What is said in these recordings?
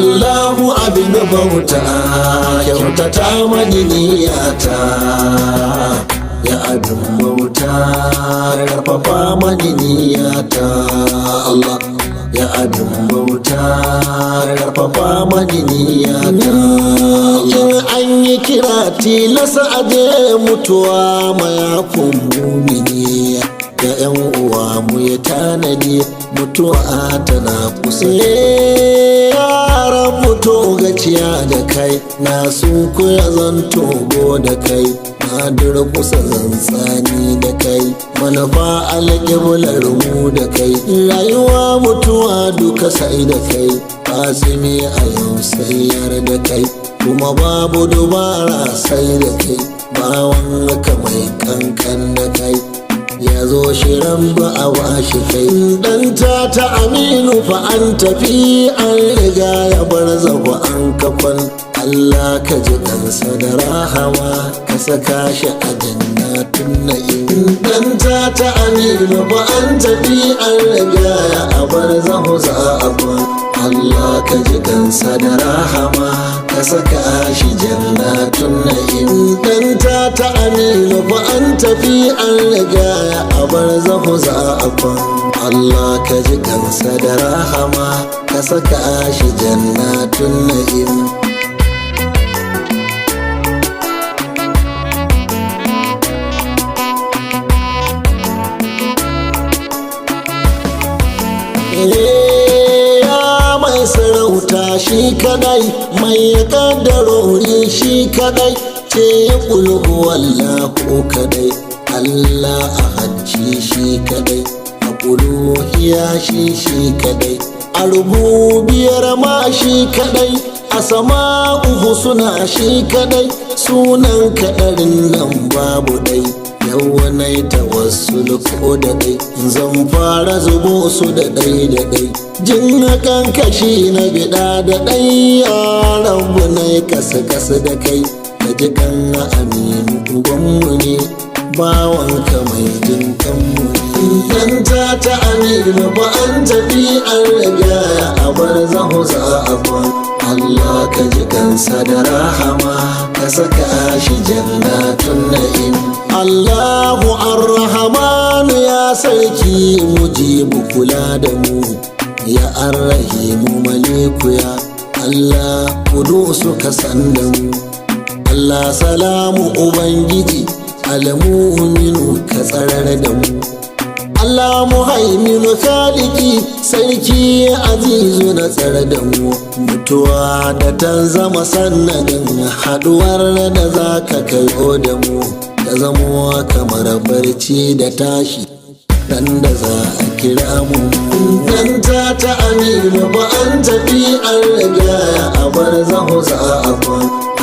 Allahu abin bauta, kyautata mani niyyata. Ya abin bauta, karfafa mani niyyata. Allah ya abin bauta, karfafa mani niyyata. In an yi kira tilasa aje mutuwa, mayafin mumini ya yan uwa mu ya tanadi, mutuwa tana kusa. Yaran mutu gaciya da kai na sun kuya zan togo da kai, na durkusa zan tsani da kai, manufa alƙiblar mu da kai, rayuwa mutuwa duka sai da kai, azumi a yau sai yar da kai, kuma babu dubara sai da kai, bawan ka mai kankan da kai ya zo shirin ba a bashi kai. Dan ta ta Aminu fa an tafi, an riga ya bar zafa an kafan. Allah ka ji kansa da rahama, ka saka shi a jannatin na'im. Dan ta ta Aminu fa an tafi, an riga ya bar zahu za a. Allah ka ji kansa da rahama, ka saka shi jannatun na'im. Dan ta ta Aminu fa an tafi, an riga ya bar zahu za a. Allah ka ji kansa da rahama, ka saka shi jannatun na'im. Ya mai sarauta shi kadai, mai ya kaddarori shi kadai, ce ya kulhu wallahu kadai, Allah a hajji shi kadai, a kuluhiya shi shi kadai, a rububiyar ma shi kadai, a sama suna shi kadai, sunan kadarin nan babu dai. Yawanai tawassul ko da dai zan fara zubo su da dai da dai, jin hakan kashi na bida da dai, yaran bu na kasa kasa da kai, ka ji kan Aminu ubanmu ne, bawanka mai jin kanmu ne. Dan ta ta Aminu ba an tafi, an riga ya bar zahu za a. Allah ka ji kansa da rahama, ka saka shi jannatun na'im. Allahu arrahmanu ya sarki mujibu kula da mu, ya arrahimu maliku, ya Allah kudusu ka san da mu, Allah salamu ubangiji almu'minu ka tsarar da mu, Allah muhaiminu khaliki sarki azizu na tsare da mu. Mutuwa da ta zama sannadin haduwar da za ka kayo da mu, ta zamo kamar barci da tashi dan da za a kira mu. Dan ta ta Aminu ba an tafi, an riga ya bar zahu za a.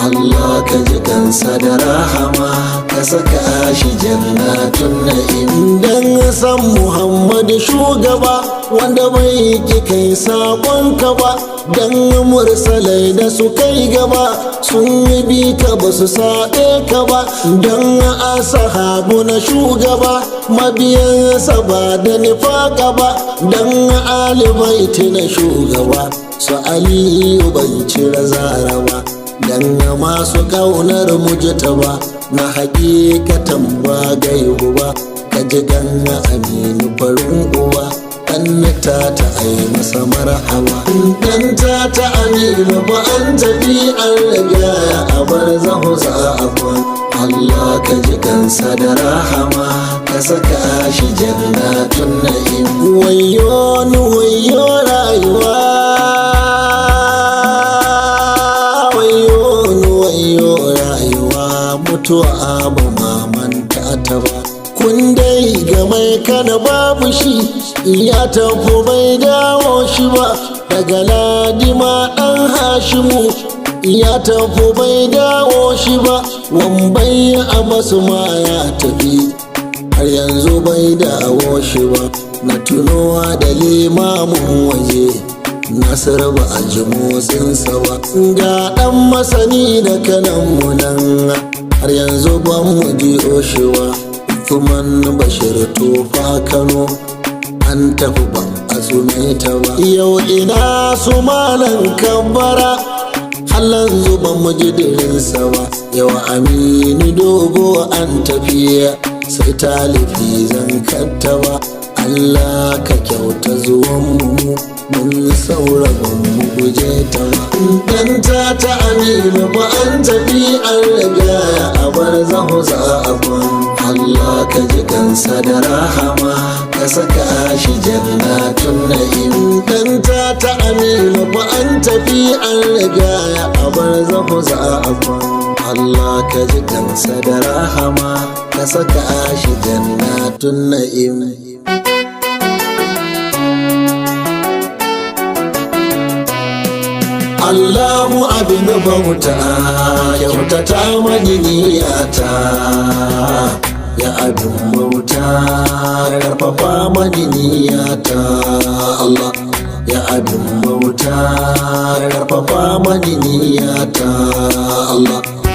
Allah ka ji kansa da rahama, ka saka shi jannatun na'im. Dan san Muhammad shugaba wanda bai ki kai saƙonka ba, dan mursalai da su kai gaba sun bi ka ba su saɓe ka ba, dan asahabu na shugaba mabiyansa ba da nifaka ba, dan alibaiti na shugaba su Aliyu ban cire zara ba, dan masu ƙaunar mujtaba na hakikatan ba gaibu ba, ka ji dan Aminu farin uwa, dan ta ta ai masa marhaba. Dan ta ta Aminu ba an tafi, an riga ya bar zahu za a. Allah ka ji kansa da rahama, ka saka shi jannatun na'im. Wayo ni wayo rayuwa, wayo ni wayo rayuwa, mutuwa ba mamanta ta ba. Kun dai ga mai kana babu shi ya tafi bai dawo shi ba, daga Ladima dan Hashimu ya tafi bai dawo shi ba, wambai a masu ma ya tafi har yanzu bai dawo shi ba. Na tunowa da limamin waje Nasir ba a ji motsinsa ba, ga ɗan masani da kanan nan har yanzu ban mu ji oshewa. Uthman Bashir Tofa Kano an An tafi ba a tsume ta ba. Yau ina su Malan Kabbara, halan zuban mujidirinsa ba. Yau Aminu Dogo an tafiya, sai talifi zan kattaba. Allah ka kyauta zuwan mu, mun saura ban mu guje ta ba. Dan ta ta Aminu ba an tafi, an riga a bar zahu za a kwan. Allah ka ji kansa da rahama, ka saka shi jannatun na'im. Dan ta ta Aminu ba an tafi, an riga a bar zahu za a kwan. Allah ka ji kansa da rahama, ka saka shi jannatun na'im. Allahu abin bauta, kyautata mani niyata, ya abin bauta, karfafa mani niyata. Allah ya abin bauta, karfafa mani niyata. Allah.